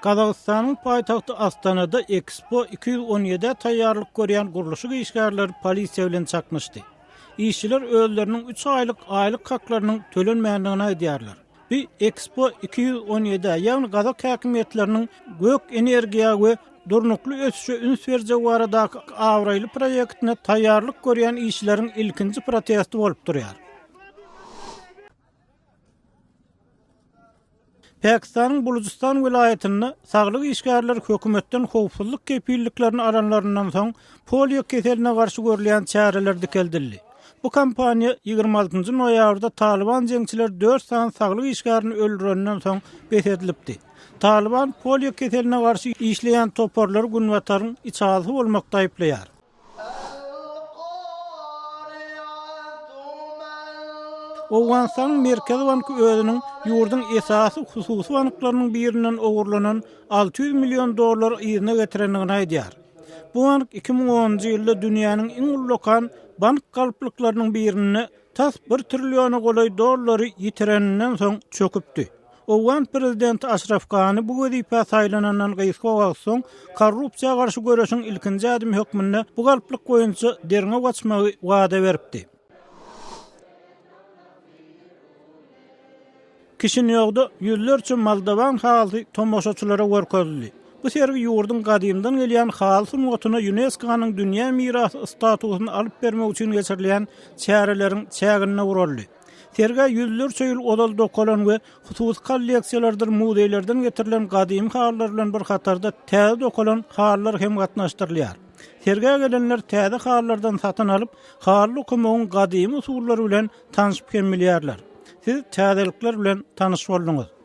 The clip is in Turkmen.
Gazagystanyň paýtagty Astanada Ekspo 217-ä taýýarlyk görýän gurluşyk işgärleri polisiýa bilen çaknyşdy. Işçiler özleriniň üç aýlyk aýlyk haklarynyň tölenmändigini aýdýarlar. Bu Ekspo 217-ä, ýagny gazak häkimiýetleriniň gök energiýa we durnukly ösüşe üns berjegi baradaky abraýly proýektine taýýarlyk görýän işçileriň ilkinji protesti bolup durýar. Pakistanyň Bulujystan welaýatynda saglyk işgärleri hökümetden howpsuzlyk kepilliklerini alanlaryndan soň, polio keseline garşy görülýän çäreler dikeldildi. Bu kampaniýa 26 noýabrda Talyban jeňçileri dört sany saglyk işgärini öldürenden soň bes edilipdi. Talyban polio keseline garşy işleýän toparlary Günbataryň içalysy bolmakda aýyplaýar. Owganystanyň Merkezi banky özüniň ýurduň esasy hususy banklarynyň birinden ogurlanan 600 million dollary yzyna getirendigini aýdýar. Bu bank 2010-njy ýylda dünýäniň iň ullakan bank galplyklarynyň birinde tas bir trilliona golaý dollary ýitireninden soň çöküpdi. Owgan prezidenti Aşraf Gani bu wezipä saýlanandan gysga wagt soň, korrupsiýa garşy göreşiň ilkinji ädimi hökmünde bu galplyk boýunça derňew açmagy wada beripdi. Kişinýowda ýüzlerçe moldowan halysy tomaşaçylara görkezildi. Bu sergi ýurduň gadymdan gelýän haly sungatyna ÝUNESKO-nyň dünýä mirasy statusyny alyp bermek üçin geçirilýän çäreleriň çäginde guraldy. Sergä ýüzlerçe ýyl ozal dokalan we hususy kolleksiýalardyr muzeýlerden getirilen gadymy halylar bilen bir hatarda täze dokalan halylar hem gatnaşdyrylýar. Sergä gelenler täze halylardan satyn alyp, haly dokamagyň gadymy usullary bilen tanşyp hem bilýärler. Siz täzelikler bilen tanyş bolduňyz.